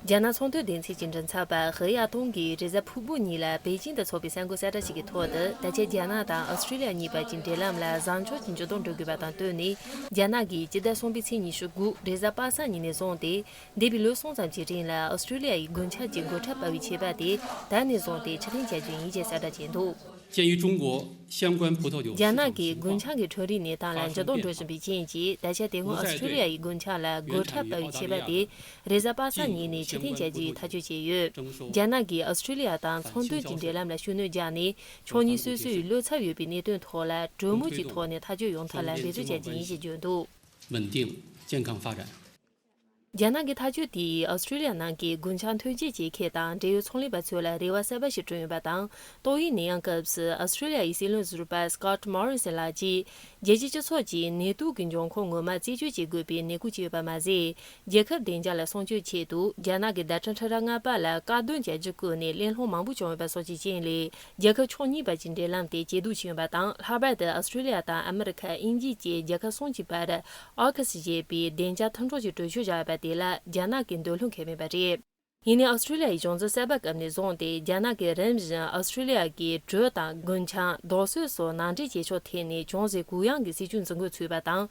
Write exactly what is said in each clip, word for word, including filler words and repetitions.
རྒྱ་ནག་ཚོང་དོན་སྡེ་ཚན་གྱི་མགྲིན་ཚབ་པ་ཧེ་ཡ་ཏུང་གིས་རེས་གཟའ་ཕུར་བུ་ཉིན་ལ་པེ་ཅིང་དུ་འཚོགས་པའི་གསར་འགོད་གསལ་བསྒྲགས་ཤིག་གི་ཐོག་ཏུ། ད་ཆ་རྒྱ་ནག་དང་ཨོ་སི་ཁྲུ་ལི་ཡ་གཉིས་བར་གྱི་འབྲེལ་ལམ་ལ་བཟང་ཕྱོགས་ཀྱི་འགྱུར་ལྡོག་འགྲོ་དགོས་པ་དང་བསྟུན་ནས། རྒྱ་ནག་གིས་སྤྱི་ཟླ་གསུམ་པའི་ཚེས་ཉི་ཤུ་དགུ་རེས་གཟའ་པ་སངས་ཉིན་ནས་བཟུང་སྟེ། འདས་པའི་ལོ་གསུམ་ཙམ་གྱི་རིང་ལ་ཨོ་སི་ཁྲུ་ལི་ཡ་ཡི་རྒུན་ཆང་གི་སྒོ་ཁྲལ་སྤར་བའི་ཆད་པ་དེ་ད་ནས་བཟུང་སྟེ་ཕྱིར་འཐེན་བྱ་རྒྱུ་ཡིན་ཞེས་གསལ་བསྒྲགས་བྱས་འདུག། 鉴于中国相关葡萄酒市场情况， རྒྱ་ནག་གི་རྒུན་ཆང་གི་ཁྲོམ་རའི་གནས་སྟངས་ལ་འགྱུར་ལྡོག་འགྲོ་བཞིན་པའི་རྐྱེན་གྱིས། ད་ཆ་དེ་སྔོན་ཨོ་སི་ཁྲུ་ལི་ཡ་ཡི་རྒུན་ཆང་ལ་སྒོ་ཁྲལ་སྤར་བའི་ཆད་པ་དེ་རེས་གཟའ་པ་སངས་ཉིན་ནས་ཕྱིར་འཐེན་བྱ་རྒྱུའི་ཐག་གཅོད་བྱས་ཡོད། རྒྱ་ནག་གིས་ཨོ་སི་ཁྲུ་ལི་ཡ་དང་ཚོང་དོན་གྱི་འབྲེལ་ལམ་ལ་ཤུགས་སྣོན་བརྒྱབ་ནས། ཕྱོགས་གཉིས་སོ་སོའི་བློ་འཚབ་ཡོད་པའི་གནད་དོན་ཐོག་ལ་གྲོས་མོལ་གྱི་ཐོག་ནས་ཐག་གཅོད་ཡོང་ཐབས་ལ་འབད་བརྩོན་བྱ་རྒྱུ་ཡིན་ཞེས་བརྗོད་འདུག། 稳定健康发展。 རྒྱ་ནག་གི་ཐག་གཅོད་དེས་ཨོ་སི་ཁྲུ་ལི་ཡ་ནང་གི་རྒུན་ཆང་ཐོན་སྐྱེད་བྱེད་མཁན་དང་འབྲེལ་ཡོད་ཚོང་ལས་པ་ཚོ་ལ་རེ་བ་གསར་པ་ཞིག་བསྐྲུན་ཡོད་པ་དང་། ཏོག་དབྱིབས་ནད་ཡམས་སྐབས་སུ་ཨོ་སི་ཁྲུ་ལི་ཡ་ཡི་སྲིད་བློན་ཟུར་པ་སི་ཀོ་ཊི་མོ་རི་སན་ལགས་ཀྱིས། རྒྱལ་སྤྱིའི་སྤྱི་ཚོགས་ཀྱིས་ནད་དུག་གི་འབྱུང་ཁུངས་ངོ་མ་རྩད་གཅོད་བྱེད་དགོས་པའི་ནན་སྐུལ་བྱས་ཡོད་པ་མ་ཟད། རྒྱལ་ཁབ་བདེ་འཇགས་ལ་སྲུང་སྐྱོབ་ཆེད་དུ། རྒྱ་ནག་གི་བརྡ་ཁྲ་ཕྲ་རགས་ལྔ་པ་ལ་བཀག་སྡོམ་བྱ་རྒྱུ་བཀོད་ནས་གླེང་སློང་མང་པོ་བྱུང་ཡོད་པ་སོགས་ཀྱི་རྐྱེན་ལས། རྒྱལ་ཁབ་ཕྱོགས་གཉིས་བར་གྱི་འབྲེལ་ལམ་དེ་ཇེ་སྡུག་ཕྱིན་ཡོད་པ་དང་། ལྷག་པར་དུ་ཨོ་སི་ཁྲུ་ལི་ཡ་དང་ཨ་མི་རི་ཁ། དབྱིན་ཇི་བཅས་རྒྱལ་ཁབ་གསུམ་གྱི་བར་ཨོ་ཁུ་སི་ཞེས་པའི་བདེ་འཇགས་མཐུན་གྲོགས་ཀྱི་གྲོས་ཆོད་བཞག་ཡོད་པ་དེ་ལ་རྒྱ་ནག་གིས་འདོད་བློ་འཁེལ་མེད་པ་རེད། ཡིན་ནའི་ཨོ་སི་ཁྲུ་ལི་ཡ་ཡི་གཞུང་འཛིན་གསར་པ་བཀབ་ནས་བཟུང་སྟེ། རྒྱ་ནག་གིས་རིམ་བཞིན་ཨོ་སི་ཁྲུ་ལི་ཡ་གི་གྲོ་དང་རྒུན་ཆང་། རྡོ་སོལ་སོགས་ནང་འདྲེན་བྱེད་ཕྱོགས་ཐད་ནས་ཅུང་ཟད་གུ་ཡངས་ཀྱི་སྲིད་ཇུས་འཛིན་འགོ་ཚུགས་པ་དང་།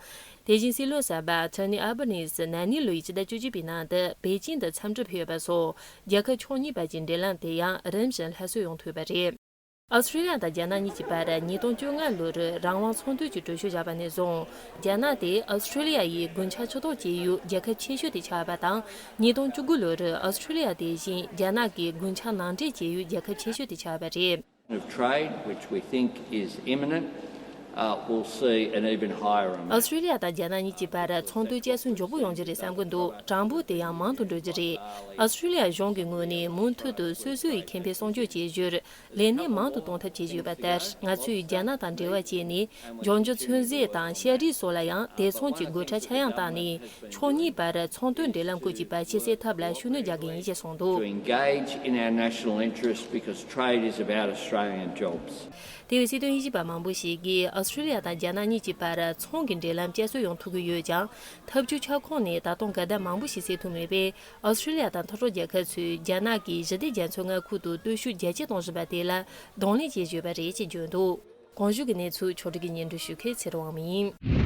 དེ་བཞིན་སྲིད་བློན་གསར་པ་ཨན་ཐོ་ནི་ཨལ་བྷ་ནི་སི་ན་ནིང་ལོའི་སྤྱི་ཟླ་བཅུ་གཅིག་པའི་ནང་དུ་པེ་ཅིང་དུ་འཚམས་འདྲི་ཕུལ་ཡོད་པ་སོགས། རྒྱལ་ཁབ་ཕྱོགས་གཉིས་བར་གྱི་འབྲེལ་ལམ་དེ་ཡང་རིམ་བཞིན་སླར་གསོ་ཡོང་ཐུབ་པ་རེད། ཨོ་སི་ཁྲུ་ལི་ཡ་དང་རྒྱ་ནག་གཉིས་ཀྱི་བར་ཉིས་སྟོང་བཅོ་ལྔ་ལོར་རང་དབང་ཚོང་དོན་གྱི་གྲོས་ཆོད་བཞག་པ་ནས་བཟུང་། རྒྱ་ནག་དེ་ཨོ་སི་ཁྲུ་ལི་ཡ་ཡི་རྒུན་ཆང་ཕྱིར་གཏོང་བྱེད་ཡུལ་རྒྱལ་ཁབ་ཆེ་ཤོས་དེ་ཆགས་པ་དང་། ཉིས་སྟོང་བཅུ་དགུ་ལོར་ཨོ་སི་ཁྲུ་ལི་ཡ་དེ་བཞིན་རྒྱ་ནག་གི་རྒུན་ཆང་ནང་འདྲེན་བྱེད་ཡུལ་རྒྱལ་ཁབ་ཆེ་ཤོས་དེ་ཆགས་པ་རེད། of trade, which we think is imminent, uh, will see an even higher amount. ཨོ་སི་ཁྲུ་ལི་ཡ་དང་རྒྱ་ནག་གཉིས་ཀྱི་བར་ཚོང་དོན་བསྐྱར་གསོ་མགྱོགས་པོ་ཡོང་རྒྱུ་རེད་བསམ་གྱི་འདུག། གྲངས་འབོར་དེ་ཡང་མང་དུ་འགྲོ་རྒྱུ་རེད། ཨོ་སི་ཁྲུ་ལི་ཡ་གཞུང་གི་ངོས་ནས་མུ་མཐུད་དུ་སོ་སོ་ཡི་ཁེ་ཕན་སྲུང་སྐྱོབ་བྱེད་རྒྱུར་ལས་གནས་མང་དུ་གཏོང་ཐབས་བྱེད་བཞིན་ཡོད་པ་ལྟར། ང་ཚོས་རྒྱ་ནག་དང་འབྲེལ་བ་བྱས་ནས་ལྗོངས་རྒྱུ་ཚོད་རྫས་དང་ཤ་རིགས་སོགས་ལ་ཡང་དེ་མཚུངས་ཀྱི་སྒོ་ཁྲལ་ཆག་ཡང་བཏང་ནས། ཕྱོགས་གཉིས་བར་ཚོང་དོན་འབྲེལ་ལམ་སྐོར་གྱི་བར་ཆད་སེལ་ཐབས་ལ་ཤུགས་སྣོན་རྒྱག་གི་ཡིན་ཞེས་གསུངས་འདུག། To engage in our national interests because trade is about Australian jobs. དེ་བས་སྲིད་དོན་དབྱེ་ཞིབ་པ་མང་པོ་ཞིག་གིས་ཨོ་སི་ཁྲུ་ལི་ཡ་དང་རྒྱ་ནག་གཉིས་ཀྱི་བར་ཚོང་གི་འབྲེལ་ལམ་བསྐྱར་གསོ་ཡོང་ཐུབ་ཀྱི་ཡོད་ཀྱང་། འཐབ་ཇུས་ཁྱབ་ཁོངས་ནས་ད་དུང་འགལ་ཟླ་མང་པོ་ཞིག་སེལ་ཐུབ་མེད་པས། ཨོ་སི་ཁྲུ་ལི་ཡ་དང་མཐུན་གྲོགས་རྒྱལ་ཁབ་ཚོས་རྒྱ་ནག་གིས་ཞི་བདེ་རྒྱ་མཚོའི་མངའ་ཁུལ་དུ་སྟོབས་ཤུགས་རྒྱ་སྐྱེད་གཏོང་བཞིན་པ་དེ་ལ་གདོང་ལེན་བྱེད་བཞིན་ཡོད་པ་རེད་ཅེས་བརྗོད་འདུག། གོང་ཞུས་ཀྱི་གནས་ཚུལ་ཕྱོགས་སྒྲིག་གིས་སྙན་སྒྲོན་ཞུ་མཁན་ཚེ་རིང་དབང་མོ་ཡིན།